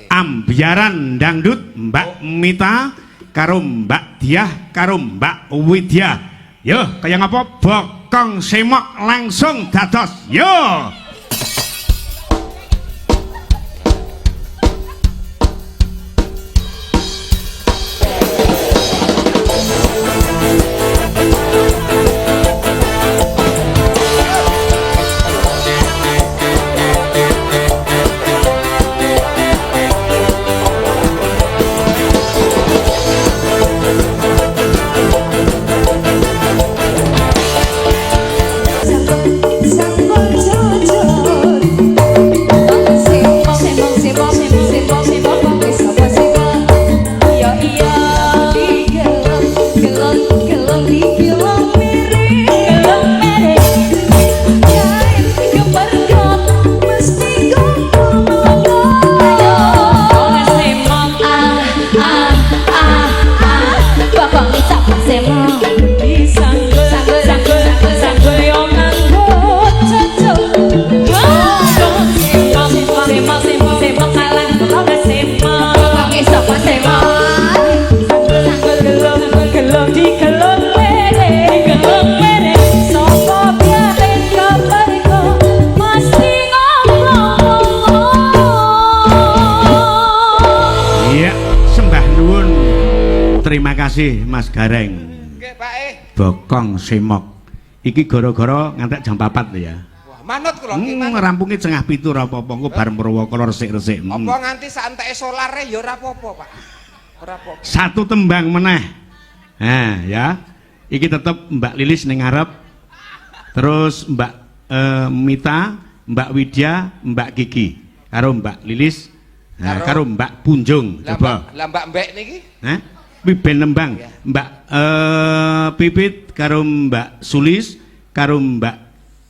Ambiaran dangdut Mbak Mita karo Mbak Diah karo Mbak Widya. Yo, kaya ngapa bokong semok langsung dados. Yo. Terima kasih Mas Gareng. Nggih, Pak. Bokong semok. Iki gara-gara ngantek jam 4 ya. Wah, manut kula nggih. Rampunge 6:30 ora apa-apa, engko bar Purwokala resik-resik. Apa nganti sak enteke solare ya ora apa-apa, Pak. Ora apa-apa. Satu tembang meneh. Nah, ya. Iki tetep Mbak Lilis ning ngarep. Terus Mbak Mita, Mbak Widya, Mbak Kiki karo Mbak Lilis, nah, karo Mbak Punjung. Coba. Lah Mbak Mbek niki? Hah? Kuwi ben nembang. Mbak Pipit karo Mbak Sulis karo Mbak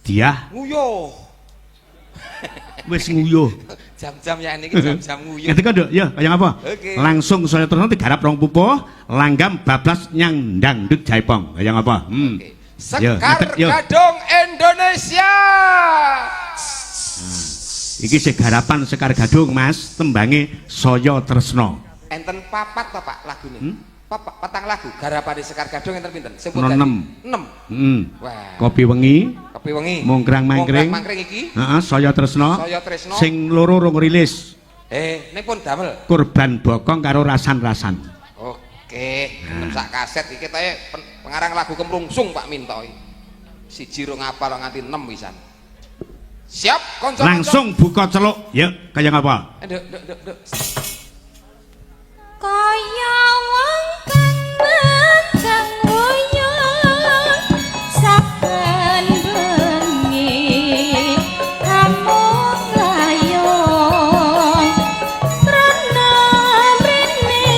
Diah. Nguyuh. Wis nguyuh. Jam-jam ya niki jam-jam nguyuh. Ngerti kok, Nduk? Ya, kaya apa? Oke. Langsung saya terus digarap rong pupuh, langgam bablas nyang dangdut jaipong. Kaya apa? Oke. Sekar Gadung Indonesia. Iki sing garapan Sekar Gadung, Mas, tembange Saya Tresna. Enten papat to, Pak, lagune? Papat, patang lagu garapane Sekar Gadung enten pinten? Sing 6. 6. Wah. Kopi Wengi, Kopi Wengi. Mongkrang Mangkring. Mongkrang Mangkring iki. Heeh, Saya Tresna. Saya Tresna. Sing loro rong rilis. Nek pun damel. Kurban Bokong karo Rasan-rasan. Oke, nah. Sak kaset iki ketoke pengarang lagu kemrungsung Pak Minto iki. Siji rong apal nganti 6 pisan. Siap, kanca-kanca. Langsung buka celuk. Ya, kaya ngapa? Nduk, nduk, nduk, nduk. Kaya wong kang megang wuyung saben bengi amung layung trana mrene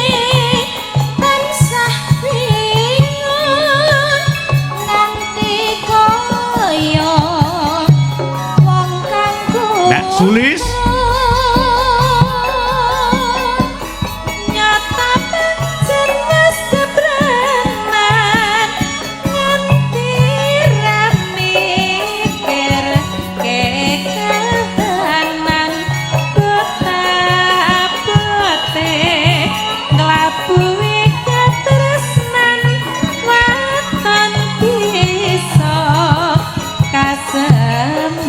tansah bingung nganti kaya wong kang Mbak Sulis.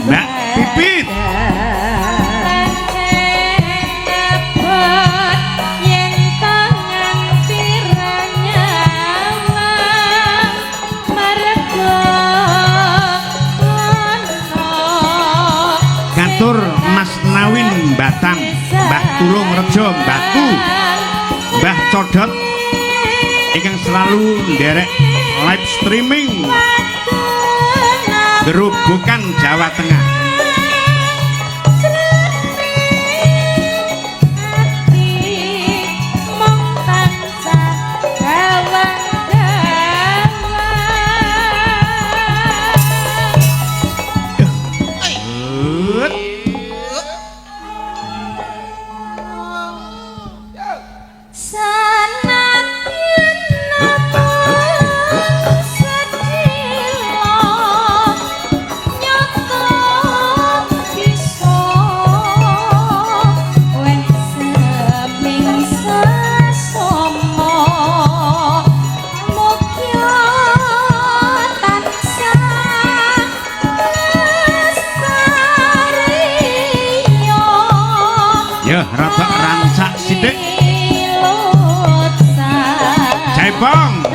Mbak Pipit. Katur Mas Nawin Batang, Mbah Tulung Rejo Batu, Mbah Codot ingkang selalu nderek live streaming Gerobokan Jawa Tengah. Senadyan Rada rancak sithik. Jaipong.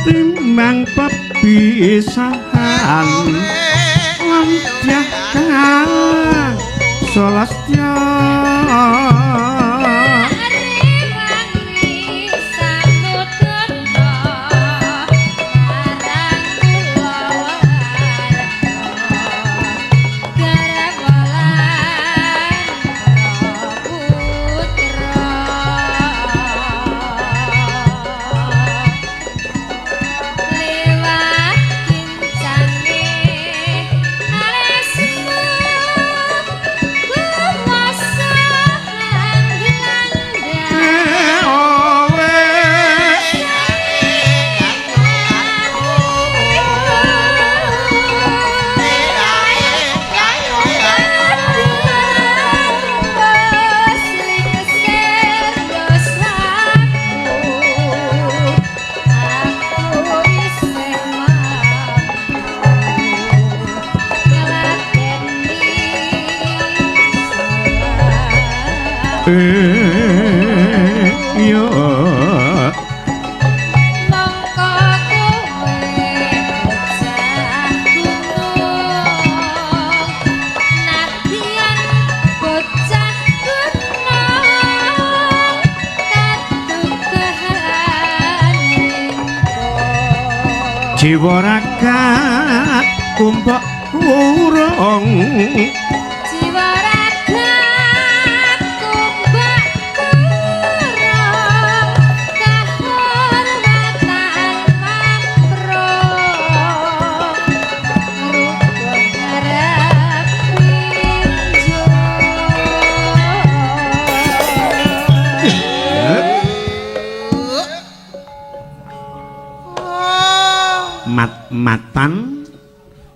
Timbang pepisahan lan tiang solastya. Yo Mongko kowe bocah gunung, nadyan bocah gunung kadugahan lingkung. Jiwa ragat kumpok urung. Jiwa ragat kumbak kurung kahormatan mamprung rubah harap winjo. Mat-matan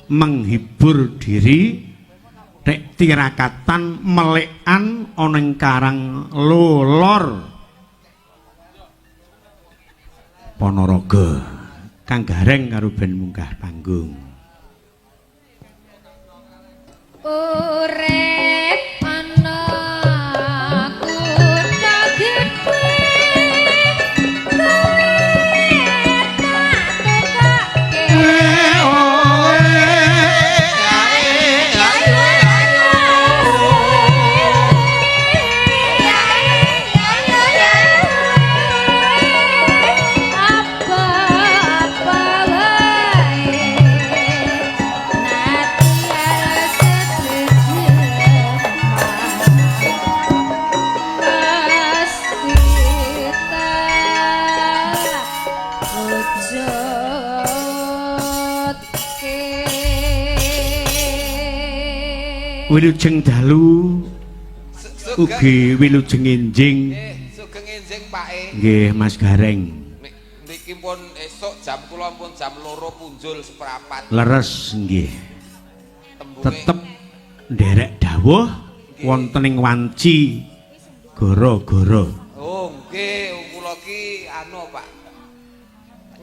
menghibur diri nek tirakatan melekan ana ing karang lolor Ponorogo. Kang Gareng karo ben munggah panggung. Urip ana kutha gedhe kowe tak tukokke. Apa-apa wae nadyan pasti tak wujudke. Wilujeng dalu Sugeng. Ugi wilujeng enjing. Sugeng enjing, Pak e. Nggih, Mas Gareng. Niki pun esuk jam kula pun jam 2 punjul seprapat. Leres nggih. Tembunge Tetep nderek dawuh wonten ing wanci goro-goro. Oh, nggih, kula ki anu, Pak.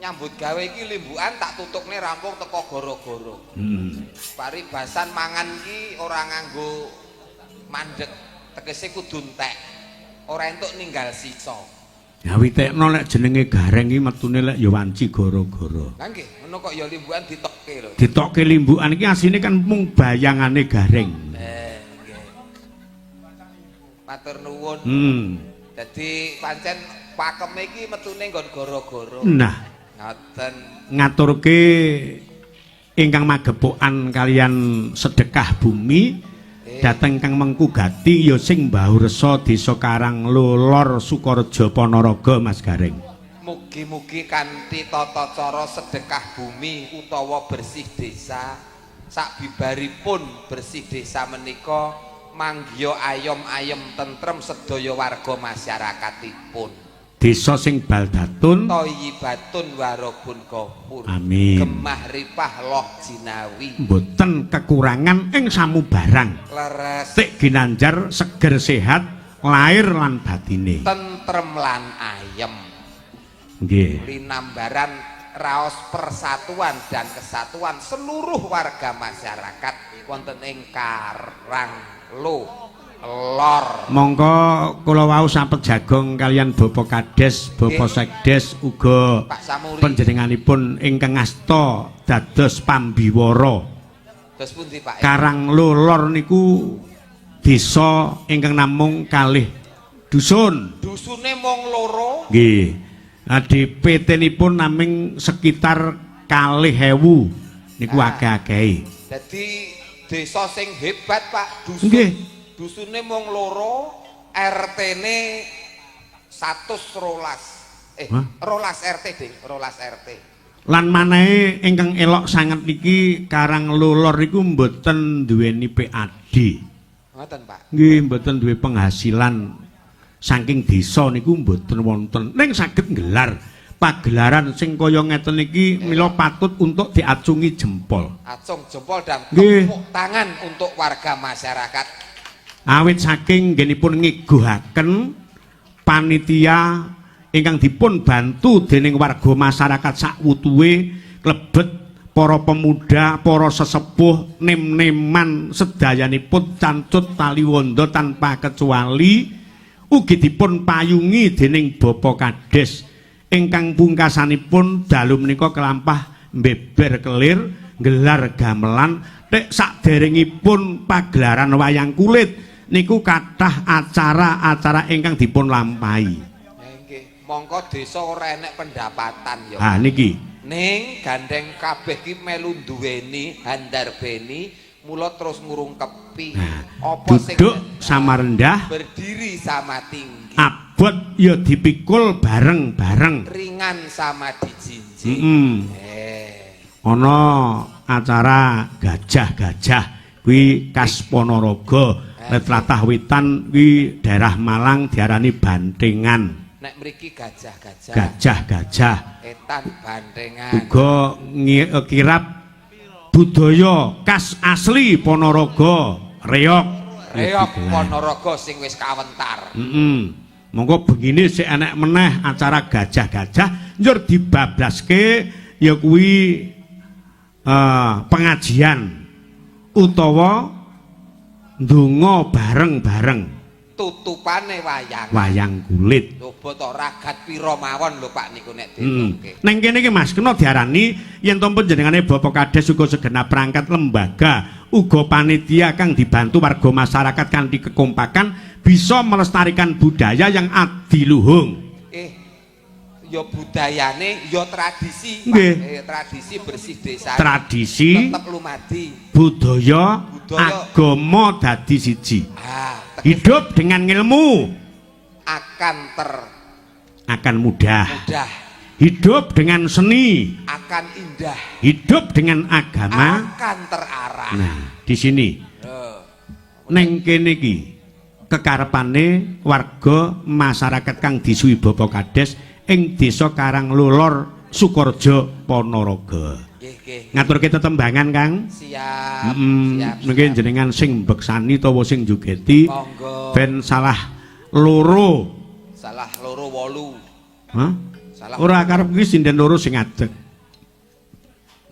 Nyambut gawe iki limbukan tak tutukne rampung teko goro-goro. Paribasan mangan ki ora nganggo mandek, tegese kudu entek. Ora entuk ninggal sisa. Ya witekno lek jenenge Gareng iki metune lek ya wanci goro-goro. Lah nggih, ngono kok ya limbukan ditokke lho. Ditokke limbukan iki asline kan mung bayangane Gareng. Nggih. Matur nuwun. Dadi pancen pakeme iki metune nggon goro-goro. Nah, Ngoten. ngaturke ingkang magepokan kalian sedekah bumi dhateng kang mengku gati ya sing Mbahuresa Desa Karanglo Lor, Sukorejo, Ponorogo, Mas Gareng. Mugi-mugi kanthi tata cara sedekah bumi utawa bersih desa, sakbibaripun bersih desa menika manggiya ayom-ayem tentrem sedaya warga masyarakatipun. Desa sing baldatun Thayyibatun warabun ghafur. Amin. Gemah ripah loh jinawi. Mboten kekurangan ing samubarang. Leres. Tik ginanjar seger sehat lahir lan batine. Tentrem lan ayem. Nggih. Linambaran raos persatuan dan kesatuan seluruh warga masyarakat wonten ing Karanglo Lor. Mongko kula wau sampet jagong kalian Bapak Kades, Bapak Sekdes uga Pak Samuri. Panjenenganipun ingkang ngasta dados pambiwara. Terus pundi, Pak? Karanglo Lor niku desa ingkang namung kalih dusun. Dusune mung loro. Nggih. Nah, DPT-nipun namung sekitar 2.000 niku akeh-akehe. Dadi desa sing hebat, Pak. Dusun. Nggih. Dusune mung loro, RT-ne 112. Hah? 12 RT, Ding, 12 RT. Lan manahe ingkang elok sanget niki Karanglo Lor niku mboten duweni PAD. Ngoten, Pak. Nggih, mboten duwe penghasilan saking desa niku mboten wonten. Ning saged nggelar pagelaran sing kaya ngeten iki, mila patut untuk diacungi jempol. Acung jempol dan tepuk tangan untuk warga masyarakat. Awit saking nggenipun ngeguhaken panitia ingkang dipun bantu dening warga masyarakat sakwutuhe klebet para pemuda, para sesepuh, nem-neman sedayanipun cancut taliwondo tanpa kecuali, ugi dipun payungi dening Bapak Kades ingkang pungkasanipun dalu menika kelampah beber kelir gelar gamelan. Tek saderengipun pagelaran wayang kulit niku kathah acara-acara ingkang dipun lampahi. Nggih, mongko desa ora enek pendapatan ya. Ha niki. Ning gandeng kabeh ki melu duweni handarbeni, mula terus ngurungkepi. Nah, apa sing duduk sama rendah, berdiri sama tinggi. Abot ya dipikul bareng-bareng. Ringan sama dijinjing. Ana acara gajah-gajah kuwi khas Ponorogo. Lek tlatah wetan kuwi daerah Malang diarani bantengan. Nek mriki gajah-gajah. Gajah-gajah. Etan bantengan. Uga kirap budaya khas asli Ponorogo, reog. Reog Ponorogo sing wis kawentar. Heeh. Monggo bengine sik enek meneh acara gajah-gajah njur dibablaske ya kuwi pengajian utawa ndonga bareng-bareng. Tutupane wayang. Wayang kulit. Coba to ragat pira mawon lho, Pak, niku nek ditungke. Neng kene iki, Mas, kena diarani yen to panjenengane Bapak Kades uga segenap perangkat lembaga uga panitia kang dibantu warga masyarakat kanthi kekompakan bisa melestarikan budaya yang adiluhung. Ya budayane ya tradisi, Pak. Nggih. Tradisi bersih desa. Tradisi tetep lumadi. Budaya, Budaya. Agama dadi siji. Ah, teges Hidup dengan ilmu akan ter akan mudah. Mudah. Hidup dengan seni akan indah. Hidup dengan agama akan terarah. Nah, di sini Loh. neng kene iki kekarepane warga masyarakat kang disuwi Bapak Kades ing Desa Karanglolor, Sukorejo, Ponorogo. Nggih, nggih. Ngaturke tetembangan, Kang. Siap, siap. Mungkin siap. jenengan sing beksani utawa sing jogeti Monggo. ben salah loro. Salah loro wolu. Hah? Salah. Ora, karep kuwi sinden loro sing ngadeg.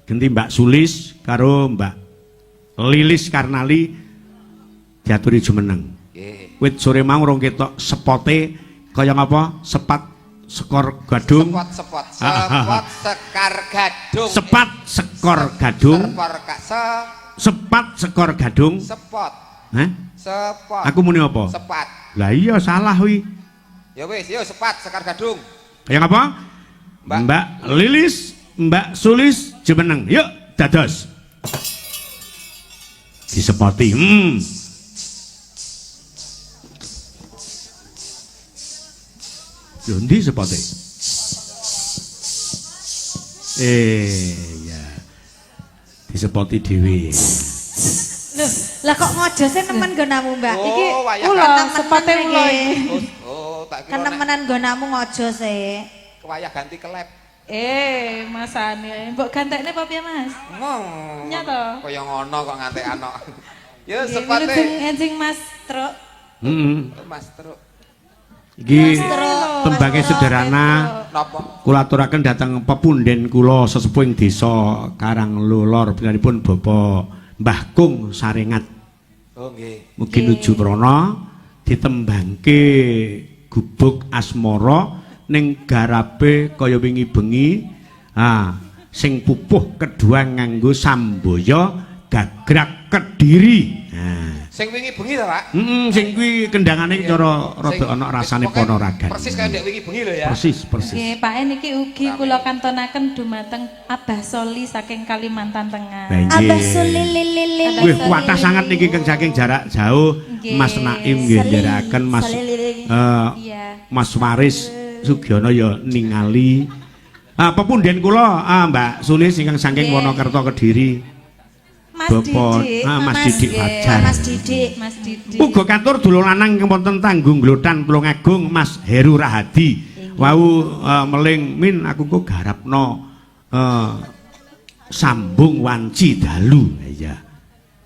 Genti Mbak Sulis karo Mbak Lilis Karnali diaturi jumeneng. Nggih. Wit sore mau rong ketok sepote kaya ngapa? Sepat sekor gadung. Sepot, sepot, sepot sekar gadung. Sepat sekor gadung. Sepor ka, se, Sepat sekor gadung. Sepot, Hah? sepot. Aku muni apa? Sepat. Lah iya, salah wi. Ya wis, yo sepat sekar gadung. Kaya ngapa? Mbak. Mbak Lilis, Mbak Sulis jumeneng. Yuk, dados. Disepoti. Lho, ndi sepote? Eh, ya. Disepoti dhewe. Loh, lah kok ngojose nemen nggonamu, Mbak? Oh, Iki wayah ula kenemenan sepote iki. ula iki. Oh, oh, tak kira nek Kenemenan nggonamu ngojose. wayah ganti kelep. Eh, Mas Ani, mbok gantekne apa piye, Mas? Ngomong. Nyata. Kaya ngono kok ngantek anok. Ya Nggih, sepote. wilujeng enjing, Mas Truk. Heeh. Mas Truk. Iki Truk, tembange Mas Truk. sederhana. Napa? Kula aturaken dhateng pepunden kula sesepuh ing desa Karanglolor, pinaranipun Bapak Mbah Kung Sarengat. Oh nggih. Mugi nuju prana ditembangke gubuk asmara ning garape kaya wingi bengi. Ah, sing pupuh kedua nganggo sambaya gagrak Kediri. Nah. Sing wingi bengi ta, Pak? Heeh, sing kuwi kendangane cara rada Sing- ana rasane pokoke ponoragan. Persis kaya ndek wingi bengi lho ya. Persis, persis. Nggih, Pak, niki ugi kula kantonaken dumateng Abah Soli saking Kalimantan Tengah. Lah, nggih. Abah sulilililil. Wih, kuatah sangat niki kang saking jarak jauh. Nggih. Mas Naim nggih nderekaken Mas Iya. Mas Waris Sugiono ya ningali. Ah, pepunden kula, ah, Mbak Sulis ingkang saking Nggih. Wonokerto Kediri. Mas Bapak Didik. ah, Mas Mas, Didik nggih. Fajar. Mas Didik. Mas Didik. Uga katur dulur lanang ingkang wonten Tanggung Glotan Tulungagung, Mas Heru Rahadi. Wau meling min aku kok garapno sambung wanci dalu. Iya.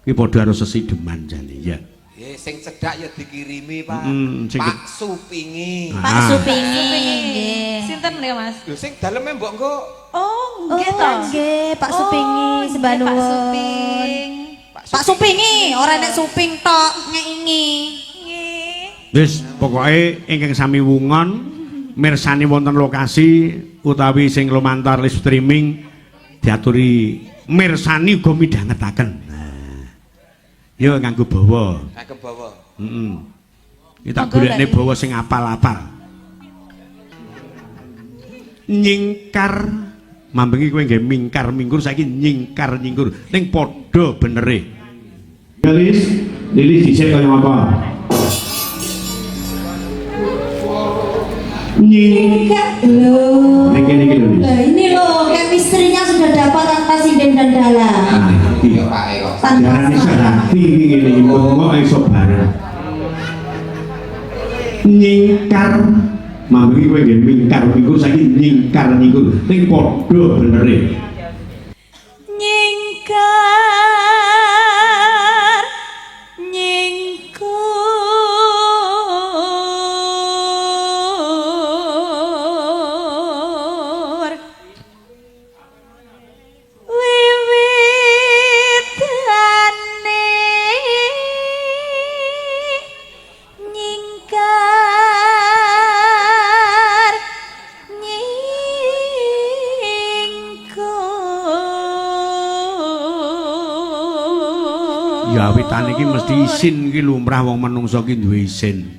Kuwi padha karo sesideman jane, ya. Nggih, sing cedhak ya dikirimi, Pak. Sing Pak Supingi. Ah. Pak Supingi. Nggih. Sinten lho, Mas? Lho sing daleme mbok engko Oh, Oh, nggih to. nggih, Pak Supingi, Oh, sembah nggih, Pak nuwun. Suping. Pak Supingi, ora nek suping tok ngeingi. Nggih. Wis pokoke ingkang sami wungon mirsani wonten lokasi utawi sing lumantar live streaming diaturi mirsani uga midhangetaken. Nah. Yo nganggo bawa. Ngagem bawa. Heeh. Iki tak Monggo, golekne Mbak. bawa sing apal-apal. Nyingkar mambengi kowe nggih mingkar mingkur, saiki nyingkar nyingkur ning padha benere. Lilis, Lilis dhisik kaya apa? Nying Loh. Niki niki lho, Lis. Lah ini loh, chemistry-nya sudah dapat tanpa sinden dan dalang. Ah, iki. Ya Pak e kok. Tanpa Diarani sehati iki ngene iki kok iso bareng. Nyingkar mambengi kowe nggih mingkar mingkur, saiki nyingkar nyingkur ning padha benere. Nyingkar nyingkur wiwitane nyingkar nyingkur. Ya awitane iki mesti isin iki lumrah, wong menungso ki duwe isin.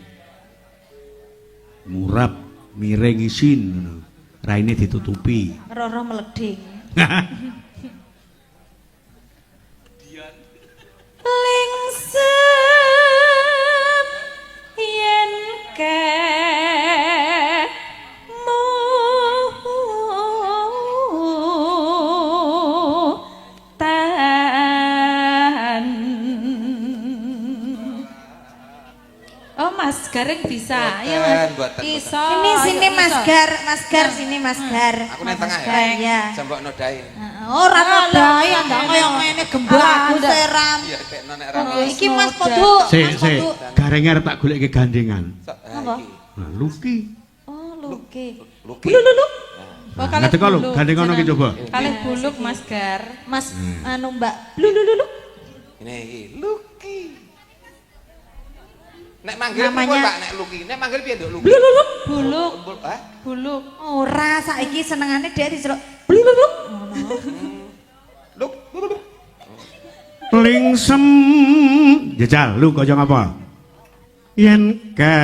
Murab miring isin ngono. Raine ditutupi. Roro meleding. Lingsem yen kemu tan. Oh, Mas Gareng bisa. Ayo Mas. Mboten, mboten, Iso. Ini sini ayo, Mas iso. Gar, Mas Gar sini Mas Gar. Aku nang tengah ya. Gar, ya. Jambok nodai. Ora Alah, nodai, ndak kaya ngene gembok aku Alah, seram. Iya, tekno nek ra. Oh, iki Mas Podu, Sik, Mas sik. Podu. Garenge arep tak goleke gandengan. Sok, ah, Apa? iki. Nah, Luki. Oh, Luki. Luki. Oh, kalih Ngadeg lho, buluk. gandeng kono ki coba. Kalih buluk Mas Gar. Mas anu Mbak. Lu lu lu lu. Ini iki Luki. Nek manggil Namanya- piye, Pak? Nek Luki. Nek manggil piye, Nduk Luki? Lu lu lu. Buluk, Hah? buluk. Ora saiki senengane dhek diceluk. Lu lu lu. Luk. Luk. Lingsem. Jajal, lu kaya ngapa? Yen ke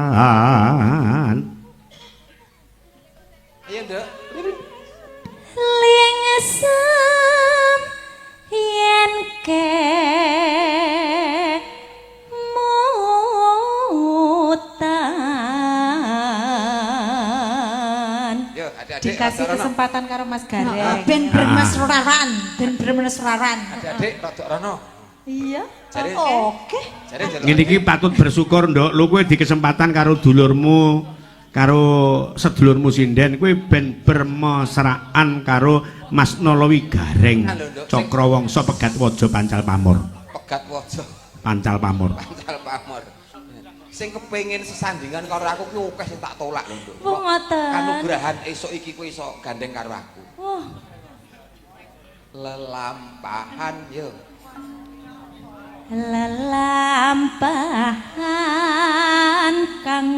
mutan. Iya, Nduk. Lingsem yen ke mutan. Yo, adik-adik Dikasih rada rono. kesempatan karo Mas Gareng. Ben bermesraan, ben bermesraan. Adik-adik rada rono. Iya. Jare Oke. jare njaluk. Ngene iki patut bersyukur, Nduk. Lu kowe di kesempatan karo dulurmu, karo sedulurmu sinden kowe ben bermesraan karo Mas Nolowi Gareng. Halo, Nduk. Cakrawangsa Pegat Waja Pancal Pamor. Pegat waja Pancal Pamor. pancal pamor. Sing kepengin sesandingan karo aku ki akeh sing tak tolak lho, Nduk. Wah, ngoten. Kanugrahan esuk iki kowe iso gandeng karo aku. Wah, Lelampahan yo. lelampahan kang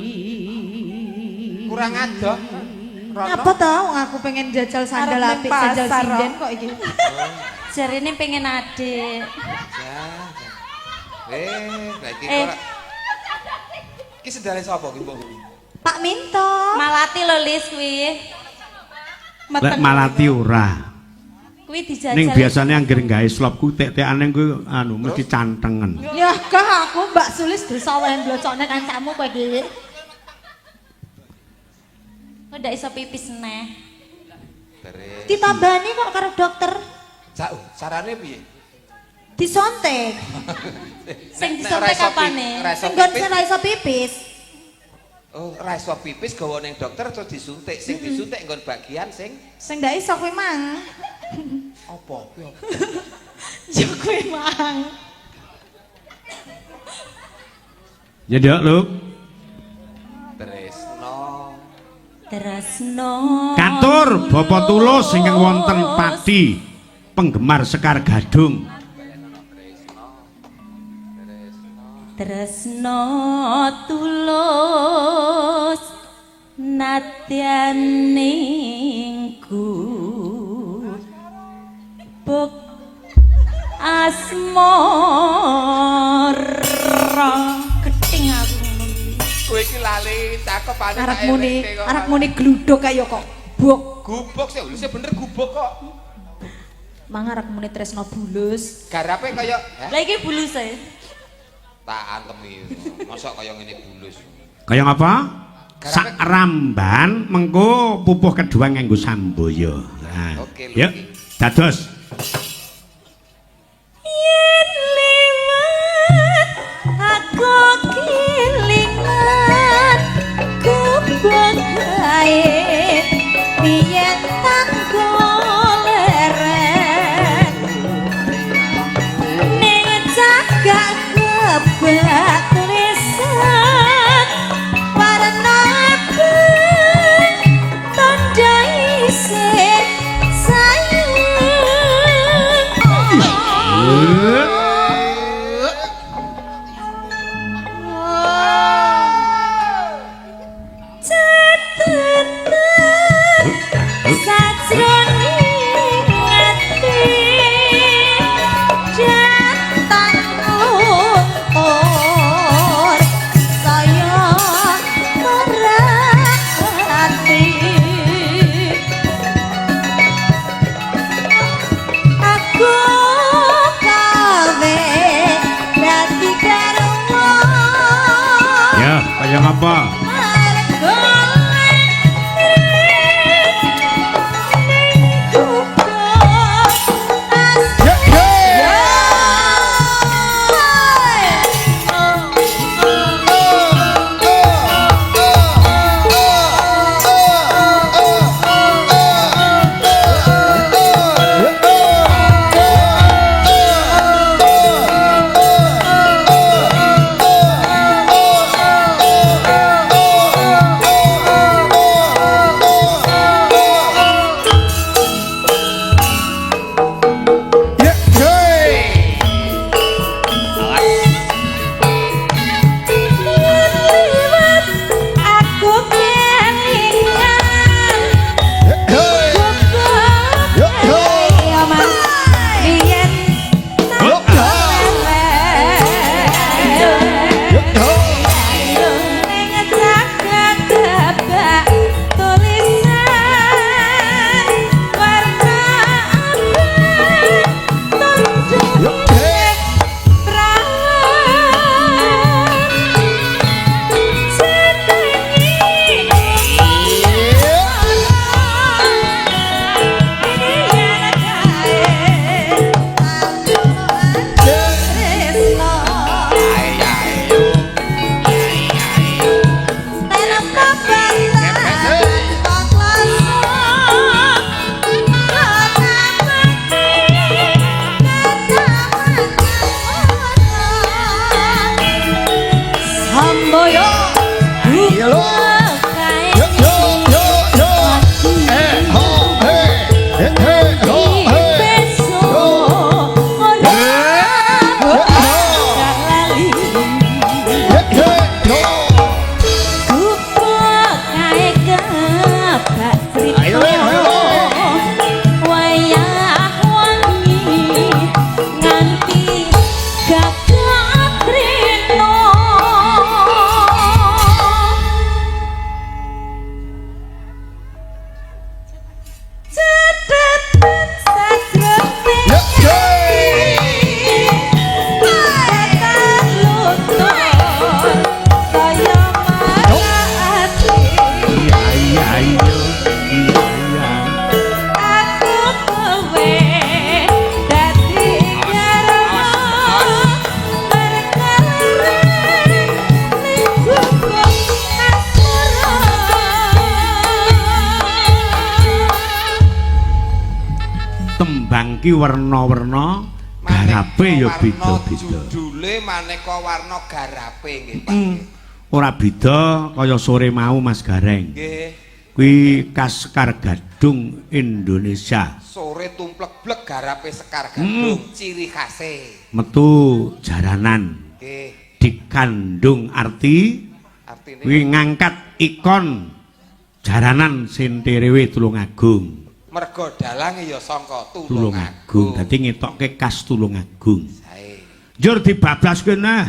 kawuri. Kurang adoh. Rono. Apa to wong aku pengen jajal sandal Arep ning apik, jajal pasar, sinden kok. kok iki. Jarine pengen adik. Ja, ja. Lah iki Eh. ora. Iki sendale sapa ki mbok kuwi? Pak Minto. Malati lho Lis kuwi. Lek malati ora. Kuwi dijajal. Ning biasane anggere gawe slop ku tek-tekane kuwi anu mesti cantengen. Ya kah aku Mbak Sulis dosa wae blocokne kancamu kowe iki. Kok ndak iso pipis neh. Beres. Ditambani kok karo dokter. Carane piye? Disontek. Sing Nek disontek ora iso apane? ora iso Sing nggon pipis. sing ora iso pipis. Oh, ora iso pipis gawa ning dokter terus disuntik. Sing disuntik nggon bagian sing Sing ndak iso kuwi mang. apa? Kuwi apa? Ya kuwi mang. Ya Nduk, lu. Tresno. Tresno. Katur Bapak Tulus ingkang wonten Pati, penggemar Sekar Gadung. Tresno tulus nadyaningku buk asmara geting aku ngono kuwi. Kowe iki lali cakepane Arep tak muni, elekke kok. arep muni gluduk kaya kok. Buk. Gubuk sih, lho sih bener gubuk kok. Mang arep muni Tresno Bulus. Garape kaya hah? Lah iki buluse. Tak antem iki. Mosok kaya ngene bulus. Kaya ngapa? Sak ramban mengko pupuh kedua nganggo samboyo. Nah. Oke, Yuk, Luki. dados. Yen liwat aku kelingan gubuk gae biyen tanggo leren ning cagak kebak lisan warna abang tandha isih sayang. Kembang ki werna-werna, garape ya beda-beda. Judule maneka warna garape nggih, Pak. Ora beda kaya sore mau Mas Gareng. Nggih. Kuwi khas Sekar Gadung Indonesia. Sore tumplek-blek garape Sekar Gadung, ciri khase. Metu jaranan. Nggih. Dikandung arti Artine kuwi ngangkat ikon jaranan Senterewe Tulungagung. Mergo dalange ya sangka Tulungagung. Dadi ngetokke khas Tulungagung. Sae. Njur dibablaske neh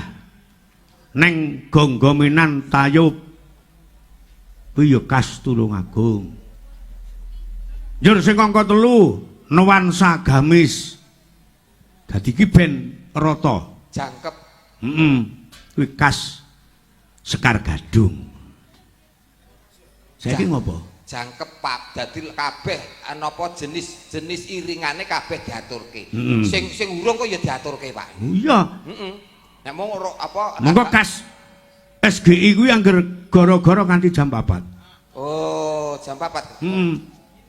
neng Gonggomenan Tayub. Kuwi ya khas Tulungagung. Njur sing angka 3 nuansa gamis. Dadi iki ben rata. Jangkep. Heeh. Kuwi khas Sekar Gadung. Saiki ngopo? Jangkep pap dadi kabeh anapa jenis-jenis iringane kabeh diaturke. Sing sing urung kok ya diaturke, Pak. Oh iya. Heeh. Nek mau apa Monggo khas SGI kuwi angger gara-gara nganti jam 4. Oh, jam 4. Heeh.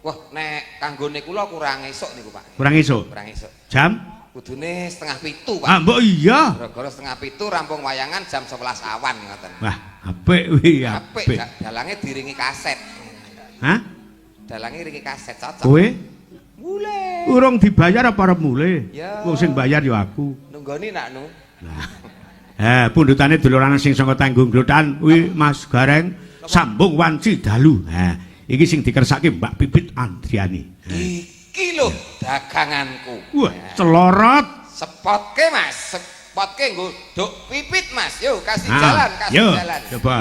Wah, nek kanggone kula kurang esuk niku, Pak. Kurang esuk. Kurang esuk. Jam? Kudune 6:30, Pak. Ah, mbok iya. Gara-gara 6:30 rampung wayangan jam 11 awan ngoten. Wah, apik kuwi, Apik, apik. Dalange diringi kaset. Hah? Dalange ringi kaset cocok. Kowe Mulih. urung dibayar apa arep mulih? Ya. Wong sing bayar ya aku. Nunggoni nak nu. Lah. Pundutane dulur lanang sing saka Tanggung Glotan kuwi Mas Gareng sambung wanci dalu. Ha, iki sing dikersake Mbak Pipit Andriani. Iki lho daganganku. Wah, celorot. Spotke Mas, spotke nggo duk pipit Mas. Yo kasih Ah, jalan, kasih yo, jalan. Coba.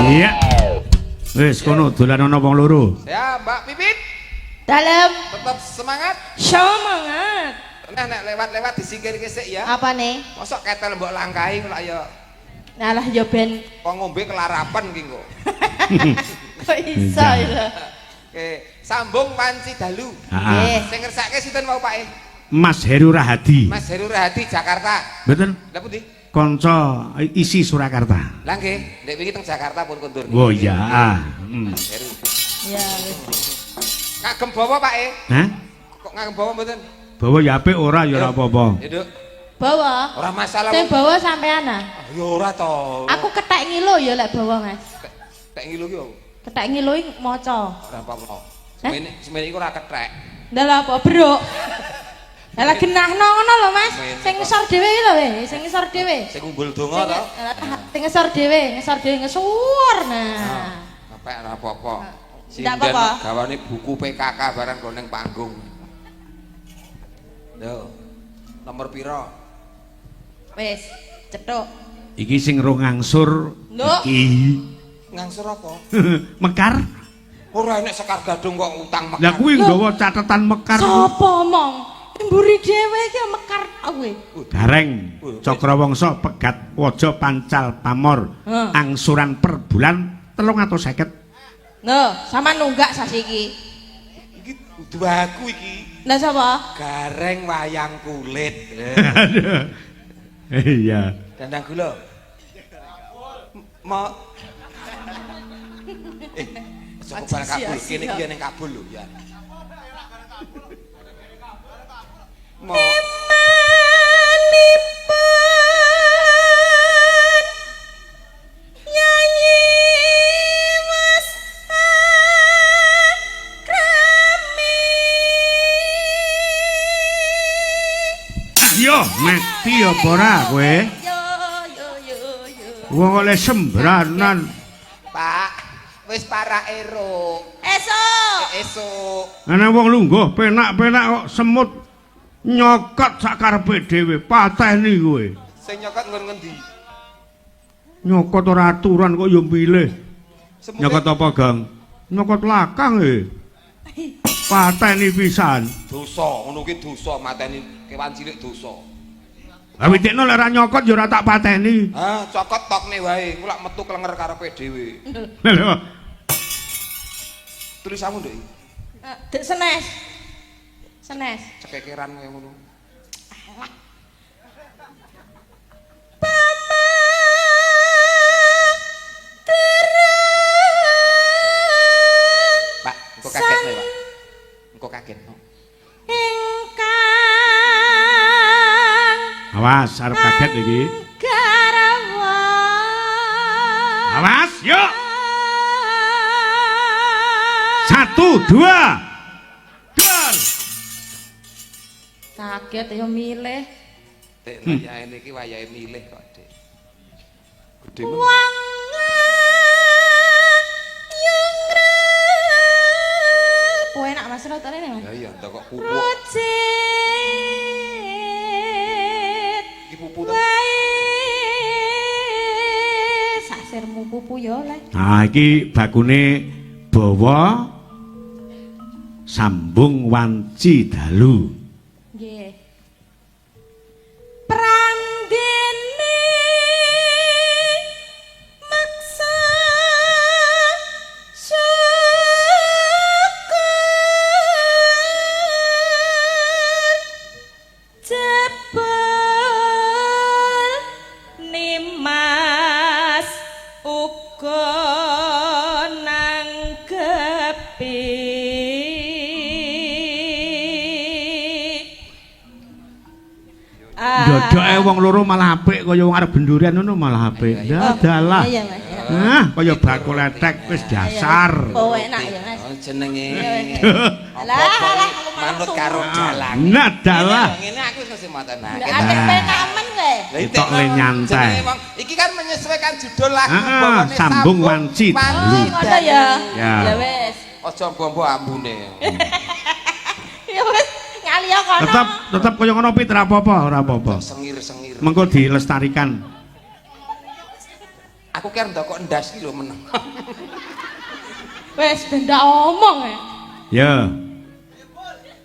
Iya. Wis kono dolan ana wong loro. Ya, Mbak Pipit, Dalem tetap semangat. Semangat. Nah, nek lewat-lewat disingkirke sik ya. apa nih? Mosok ketel mbok langkahi kok ya Alah yo ben kok ngombe kelarapan ki kok. kok iso ya. Oke, sambung wanci dalu. Heeh. Sing ngersake sinten mau Pak? Mas Heru Rahadi. Mas Heru Rahadi Jakarta. Mboten Lah pundi? kanca isi Surakarta. Lah nggih, nek wingi teng Jakarta pun kondur. Oh iya. Ah. Mas Heru. Ya wis. Ngagem bawa Pak e? Hah? Kok ngagem bawa mboten? Bawa ya apik ora ya ora apa-apa. Ya, Nduk. Bawa. Ora masalah. Sing bawa sampean ah. Ya ora to. Aku kethek ngilo ya lek bawa Mas. Tek ngilo ki opo? Kethek ngilo iki maca. Ora apa-apa. Semene semene iku ora kethek. Ndak apa, Bro. Lah genahno ngono lho Mas. Semene Sing kok. ngisor dhewe iki lho we, sing ngisor dhewe. Sing ngumbul donga to. Sing ngisor dhewe, ngisor dhewe ngesuwur nah. Kepek ora apa-apa. Ndak Sinden apa-apa. gawane buku PKK barang go ning panggung. Yo. Nomor piro? Wis, cethuk. Iki sing rong ngangsur Nduk. iki. Ngangsur apa? Mekar. Ora enek Sekar Gadung kok utang mekar. Lah kuwi nggawa catatan mekar. Sopo omong? Mburi dhewe iki mekar kowe. Gareng Cakrawangsa pegat waja pancal pamor. Heh. Angsuran per bulan 350. Lho, sama nunggak sasi iki. Iki kudu aku iki. Lah sapa? Gareng wayang kulit. Iya. Dandang gula. Mau aja kok barang kabul. Kene iki ya ning kabul lho ya. Mo Emanipun nyanyi Mas Akrami. Yo mati apa ora kowe? Yo yo yo yo. Wong oleh sembranan. Pak, wis para ero. Esuk. Esuk. Ana wong lungguh penak-penak kok semut nyokot sak karepe dhewe, pateni kowe. Sing nyokot nggon ngendi? Nyokot ora aturan kok yo milih. Semute Nyokot apa, Gang? Nyokot lakang e. Pateni pisan. Dosa, ngono ki dosa mateni kewan cilik dosa. Lah witikno lek ora nyokot ya ora tak pateni. Ah, cokot tokne wae, engko lak metu klenger karepe dhewe. Lho. Tulisanmu nduk iki. Eh, Dek senes. Senes. Cekekeran kaya ngono. Pak, engko kaget kowe, Pak. Engko kaget. No. Ingkang Awas arep kaget iki. garwa. Awas, yuk. Satu, dua. Dua. Kaget ya milih. Dek wayahe niki wayahe milih kok, Dek. Gedhe men. Wong yung enak Mas rotone nih, Mas. Ya iya, ndak kok pupu. Rucit Iki pupu to. wae sasirmu pupu ya oleh. Nah, iki bakune bawa sambung wanci dalu. Nggih. Prandene maksa syukur jebul nimas uga nanggepi. Dodoke wong loro malah apik kaya wong arep bendurian ngono malah apik. Iya, Ya dalah. Iya, Mas. Nah, kaya bakul letek wis dasar. Oh, enak ya, Mas. Oh, jenenge. Alah, alah, aku malah Manut karo turu. dalang. Nah, dalah. Ngene aku wis mesti matenake. Lah akeh penamen kowe. Lah, iki Ketok le nyantai. jenenge wong iki kan menyesuaikan judul lagu Ah, bawane sambung wanci Oh, dalu. ngono ya. Ya. Ya wis. Aja mbombo ambune. Ya wis, ngaliya kono. Tetep tetep kaya ngono Pit, ora apa-apa, ora apa-apa. Sengir-sengir. Mengko dilestarikan. Aku ki arep ndokok ndas ki lho meneng. Wis ben ndak omong ya. Ya.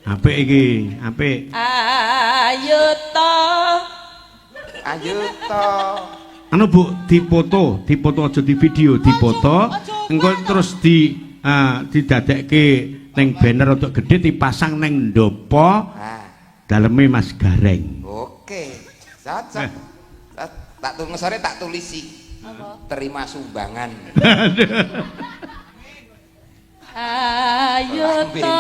Apik iki, apik. Ayo to. Ayo to. Anu Bu, dipoto, dipoto aja di video, dipoto. Engko terus di didadekke ning banner untuk gede dipasang ning ndopo Ah, daleme Mas Gareng. oke. Cocok. Tak tulis sore tak tulisi. Terima sumbangan. Ayo to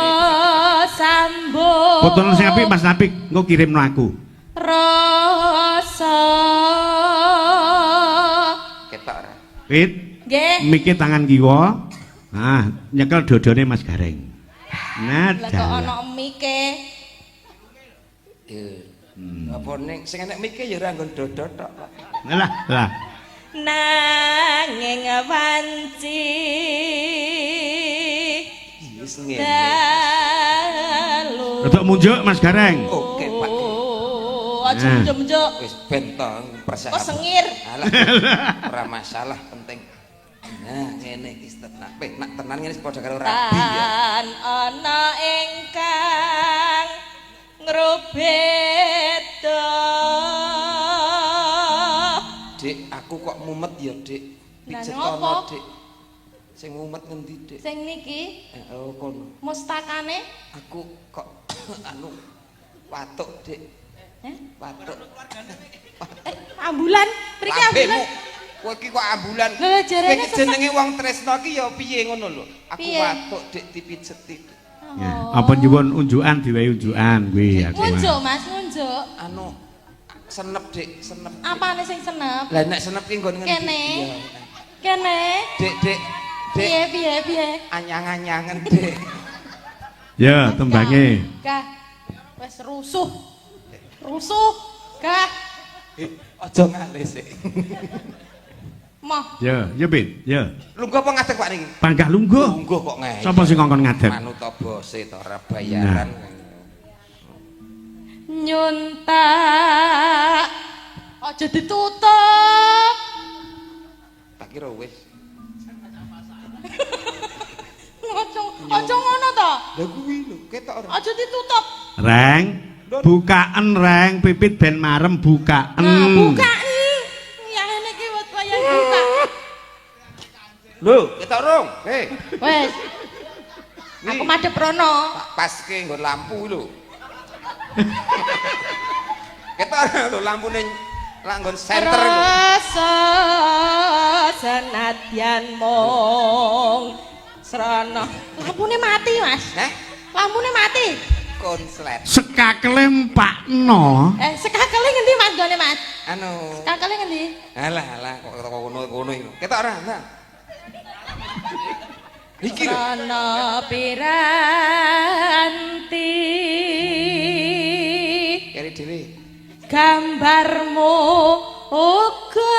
sambung. Fotone sing apik Mas Napik, engko kirimno aku. Rasa. Ketok ora? Pit, Nggih. mike tangan kiwa. Nah, nyekel dodone Mas Gareng. Nah, Lah kok ana dalah. mike. Eh. Apa ning sing enek mike ya ora nggon dodo tok, Pak. Lah, lah. Nanging wanci Wis ngene. dalu. Rodok munjuk Mas Gareng. Oke, Pak. Aja Nah. munjuk-munjuk. Wis ben to persiapan. Kok sengir? Alah, ora masalah penting. Nah, ngene iki tenan. Nak tenan ngene padha karo rabi ya. Tan ana ingkang ngrubeda. Dik, aku kok mumet ya, Dik. Lah, Pijetono, ngopo? Dik. Sing mumet ngendi, Dik? Sing niki Oh, kono. mustakane Aku kok anu watuk, Dik. Eh? Watuk. Ambulan, mriki Lambemu. ambulan. Kowe iki kok ambulan. Lho, lho, jarene Kowe iki jenenge wong tresno ki ya piye ngono lho. Aku Piye? watuk, Dik, dipijeti. Dik. Ya, apa nyuwun unjukan diwehi unjukan kuwi aku. Ngunjuk, Mas, ngunjuk. Anu senep, Dik, senep. Dik. Apane sing senep? Lah nek senep ki nggon ngendi? Kene. Iya. Kene. Dik, Dik. Dik, Piye piye piye? anyang-anyangen, Dik. Ya, tembange. Gah. Wis rusuh. Rusuh. Gah. Aja ngalih sik. Moh. Ya, ya Pit, ya. Lungguh apa ngadeg Pak niki? Panggah lungguh. Lungguh kok ngeyel. Sapa sing ngongkon ngadeg? Manut to bose to ora bayaran. Nyuntak. Aja ditutup. Tak kira wis. Ngono. Aja aja ngono to. Lah kuwi lho, ketok ora? Aja ditutup. Reng, bukaen Reng, pipit ben marem bukaen. Nah, bukaen. Ya ngene iki wis wayah buka. Lho, ketok rong. Hei, Wes. Aku madhep rono. tak paske nggon lampu lho. Ketok ora lho lampune lak nggon senter lho. Rasa senadyan mung srana. Lampune mati, Mas. Heh, Lampune mati. konslet. Sekakele empakno. Eh, sekakele ngendi Mas gone, Mas? Anu. Sekakele ngendi? Alah alah kok ketok ngono-ngono iki. Ketok ora? Nah. Iki lho. Srana piranti Keri dhewe. gambarmu uga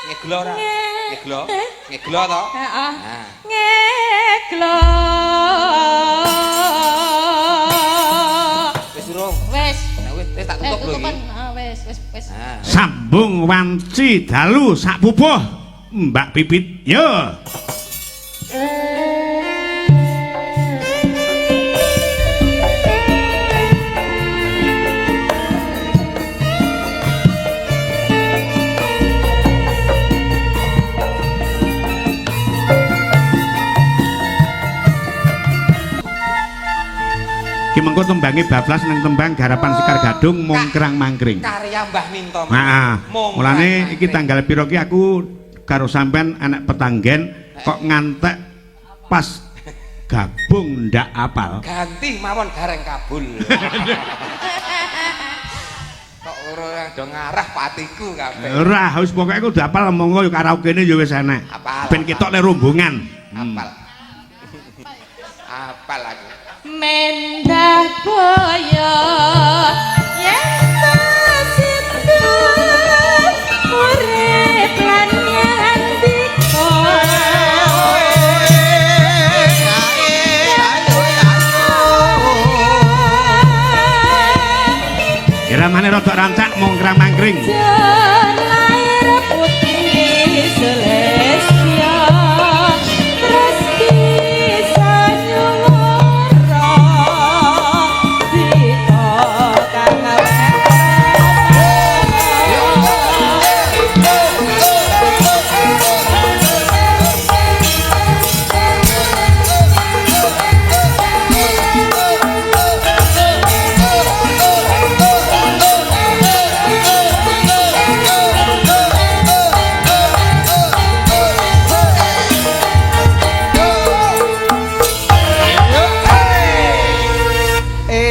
Ngeglo ora? Ngeglo? Eh? Ngeglo to? Heeh. Nah. Ngeglo. Wis durung. Wes. Nah wis wis tak Eh, tutup lho iki. tutupan. Ah, wes, wes, wes. Nah. Sambung wanci dalu sak pupuh. Mbak Pipit, yo. Ki mengko tembange bablas nang tembang garapan Sekar Gadung mongkrang mangkring. Karya Mbah Minto. Heeh. Mongkrang Mulane iki mangkring. tanggal pira ki aku karo sampean anak petanggen kok ngantek pas gabung ndak apal. Ganti mawon gareng kabul. Kok ora do ngarah patiku kabeh. Ora, wis pokoke kudu apal monggo yo karaokene yo wis enek. Apal. Ben ketok le rombongan. Apal. Apal aku. Mendah boyo yen sindur urip lan nyandika. Iramane rada rancak mongkrang mangkring. Jan lahir putih Celestia terus bisa nyuwara dika kang.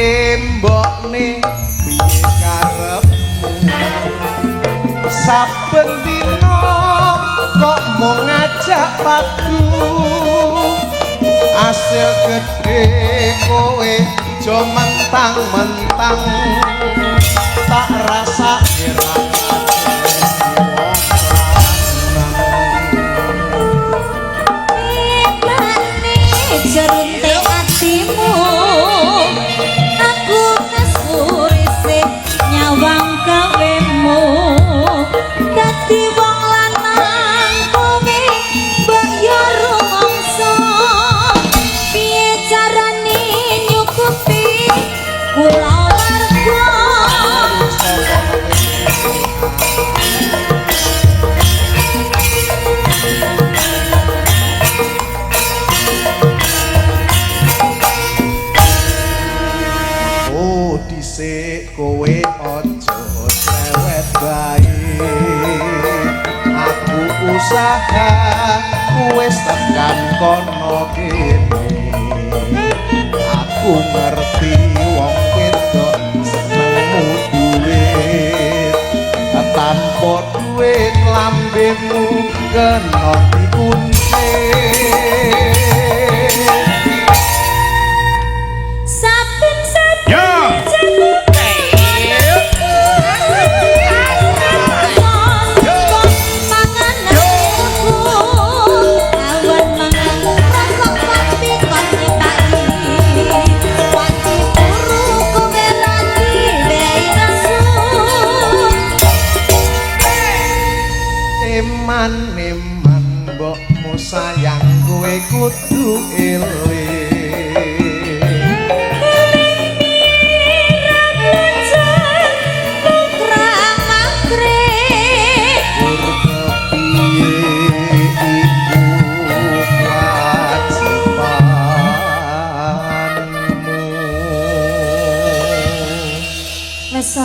Embokne piye karepmu saben dina kok mung ngajak padu asil gedhe kowe aja mentang-mentang tak rasake ra Mane jerunte atimu aku nesurise nyawang kawemu dadi wong lanang kowe mbok yo rumangsa piye carane nyukupi kula warga. Oh dhisik kowe aja cewek bae aku usaha wis tekan kono kene aku ngerti wong wedok senengmu duit tanpa duit lambemu kena dikunci. Saben saben Yo. Eman eman mbokmu sayang.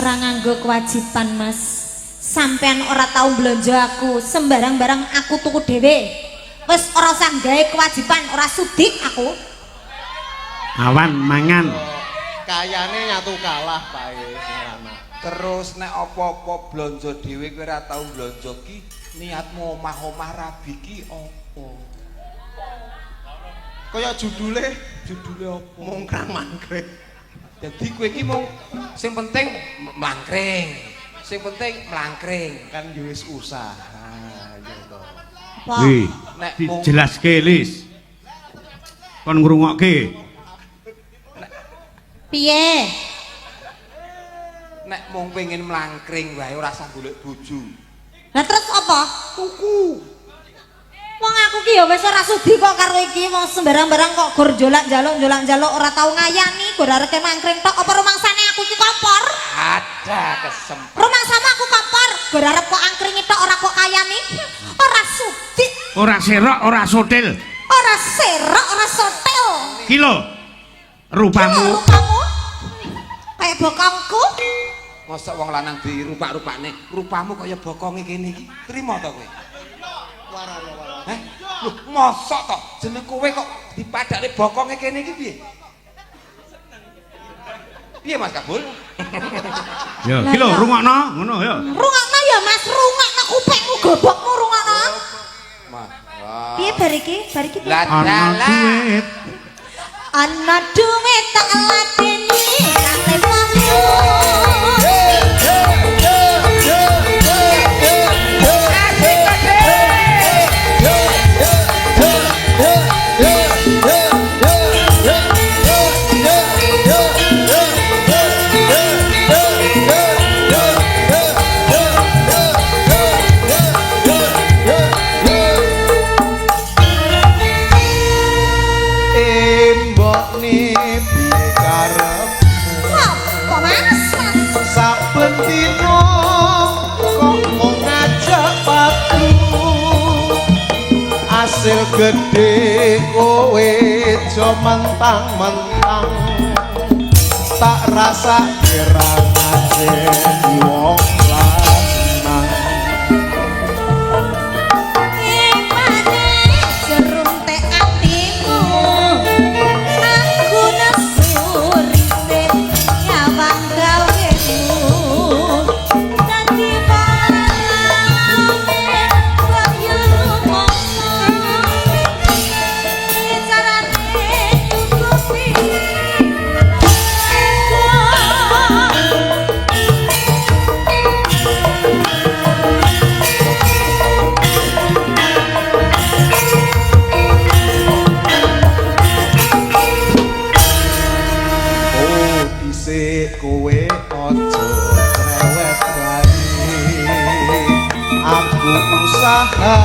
ora nganggo kewajiban, Mas. Sampean ora tau blonjo aku, sembarang barang aku tuku dhewe. Wis ora usah gawe kewajiban, ora sudik aku. Awan mangan. Kayane nyatu kalah pae sing lanang. Terus nek apa-apa blonjo dhewe kowe ora tau blonjo ki niatmu omah-omah rabi ki apa? Kaya judule Judule apa? mungkrang mangkring. Dadi kowe iki mung sing penting mlangkring. Sing penting mlangkring. Kan yo wis usaha gitu. Apa? Wih, Nek mung dijelaske, Lis. Kon ngrungokke. Piye? Nek mung pengen mlangkring wae ora usah golek bojo. Lah terus apa? Tuku. Wong aku ki ya wis ora sudi kok karo iki, wong sembarang barang kok gur jolak-jaluk jolak-jaluk ora tau ngayani, gur areke mangkring tok. Apa rumangsane aku iki kompor? Ada kesempatan. Rumangsamu aku kompor, gur arep kok angkringi tok ora kok kayani. Ora sudi, Ora serok, ora sotil. Ora serok, ora sotel. Ki lho. Rupamu. Rupamu kayak bokongku. Mosok wong lanang dirupak-rupakne, rupamu kaya bokonge kene iki. Trimo to kowe? Heh? Lho, mosok to jeneng kowe kok dipadakne bokonge kene iki piye? Piye Mas Kabul? Ya, ki lho rungokno, ngono ya. Rungokno ya Mas, rungokno kupingmu gobokmu rungokno. Mah. Piye bar iki? Bar iki piye? Lah Ana dalah. duit. Ana duit tak ladeni kate wong. Embokne piye karepmu? Apa Mas? Mas? Saben dina kok mung ngajak padu. Asil gedhe kowe aja mentang-mentang. Tak rasa kira ngajeni wong lanang. Emane jerunte atimu. Aku nesu risik nyawang gawemu. Dadi wong kaya rumangsa. Carane nyukupi Oh, dhisik kowe aja cerewet wae. Aku usaha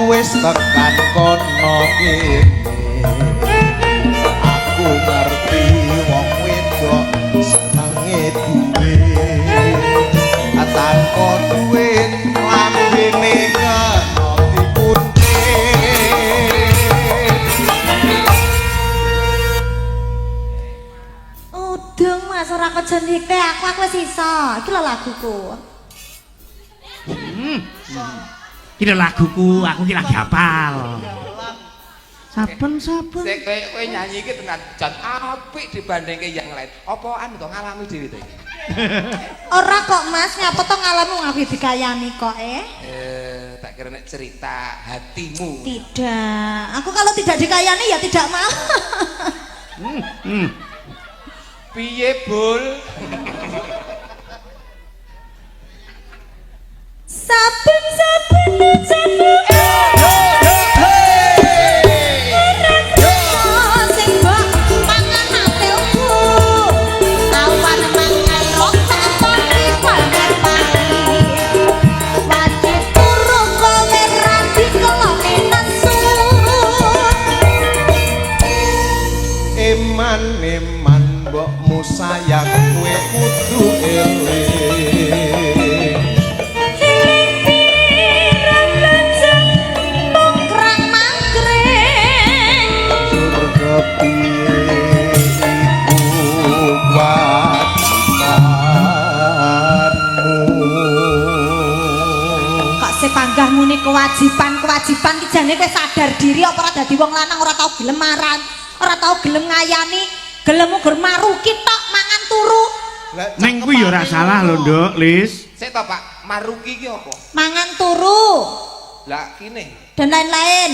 wis tekan kono kene. Aku ngerti wong wedok senenge duit. Tanpa duit lambene kena dikuntit. Udung Mas ora kejon dikte aku wis iso. Iki lho laguku. Ki lho laguku, aku ki lagi hafal. Saben-saben. Sik kowe kowe nyanyi iki tenan jan apik dibandingke yang lain. Apa anu to ngalami dhewe to iki? Ora kok Mas, nyapa to ngalami wong aku dikayani kok eh? Eh, tak kira nek cerita hatimu. Tidak. Aku kalau tidak dikayani ya tidak mau. Piye, Bul? Saben-saben ucapmu sing mbok mangan atelku. Awan mangan rokok pagi mangan pagi. Wajib turu kowe ra dikeloni nesu. Eman eman mbokmu sayang kowe kudu eling. Mongkrang mangkring. Jur kepiye iku kewajiban. Kewajiban-kewajiban ki jane kowe sadar diri apa ora dadi wong lanang ora tau gelem maran, ora tau gelem ngayani, gelem gur maruki tok mangan turu. Lah, Ning kuwi ya ora salah lho, Nduk, Lis. Sik to, Pak, maruki ki apa? Mangan turu Lah kine. Dan lain-lain.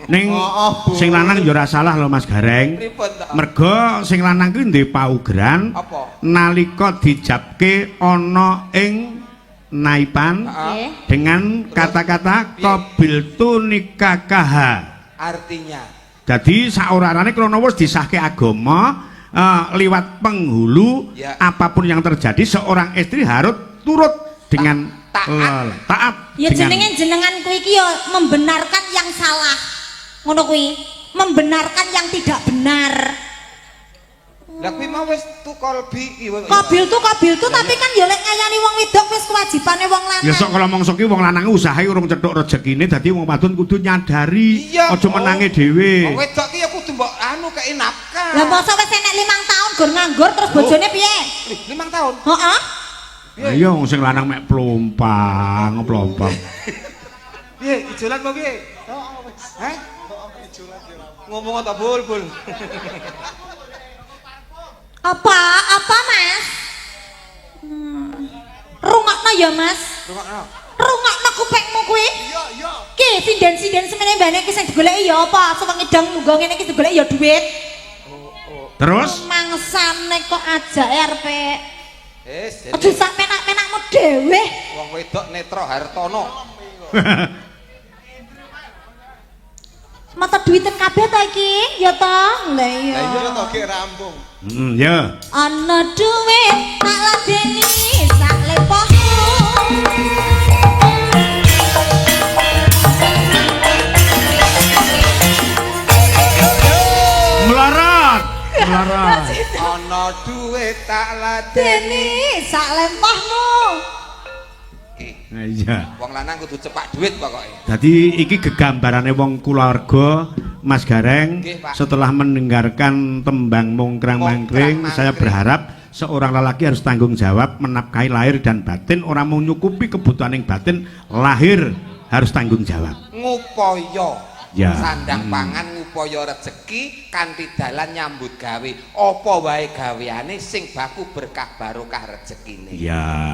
Ning Oh, oh, Bu. sing lanang ya ora salah lho, Mas Gareng. Pripun to? Mergo sing lanang kuwi duwe paugeran Apa? Nalika dijabke ana ing naipan Heeh. dengan kata-kata Piye? qabiltu nikakaha. Artinya? Dadi saorarane krana wis disahke agama liwat penghulu, Ya. apapun yang terjadi seorang istri harus turut dengan Taat. Taat Ya jenenge jenengan kuwi iki ya membenarkan yang salah. Ngono kuwi. Membenarkan yang tidak benar. Lah kuwi mau wis tu kolbi iki. Qabiltu tapi kan ya lek ngayani wong wedok wis kewajibane wong lanang. Ya sok kalau mongso ki wong lanang usahe urung cethuk rezekine, dadi wong wadon kudu nyadari, Iya, aja oh. menange dhewe. Wong wedok ki ya kudu mbok anu kei nafkah. Lah masa wis enek 5 tahun gur nganggur terus bojone piye? Lih, 5 tahun. Heeh. Lah iya, wong sing lanang mek plompang, plompang. Piye, ijolan apa piye? Heeh, wis. Heh? Heeh, ijolan ya ora. Ngomong ta bul-bul. Apa? Apa, Mas? Rungokno ya, Mas. Rungokno. Rungokno kupingmu kuwi. Iya, iya. Ki sinden-sinden semene mbane ki sing digoleki ya apa? Sewengi dang munggah ngene iki digoleki ya duit. Terus Mangsane kok ajake arepe Wis, aja sak penak-penakmu dhewe. Wong wedok Netro Hartono. Mata duiten kabeh ta iki? Ya ta? Lah iya. Lah iya. Iya to gek rampung. Heeh, ya. Ana duit tak ladeni sak lepohmu. Melarat. Melarat. Ana duit tak ladeni. Deni sak lempohmu. Iki, Nah, iya. wong lanang kudu cepak duit pokoke. Dadi iki gegambarane wong kulawarga, Mas Gareng. Nggih, Pak. Setelah mendengarkan tembang mongkrang mangkring, Mongkrang saya mangkring. berharap seorang lelaki harus tanggung jawab menafkahi lahir dan batin, ora mau nyukupi kebutuhan yang batin, lahir harus tanggung jawab. Ngupaya. Ya. Sandang pangan ngupaya rejeki kanthi dalan nyambut gawe. Apa wae gaweane sing baku berkah barokah rezekine. Ya.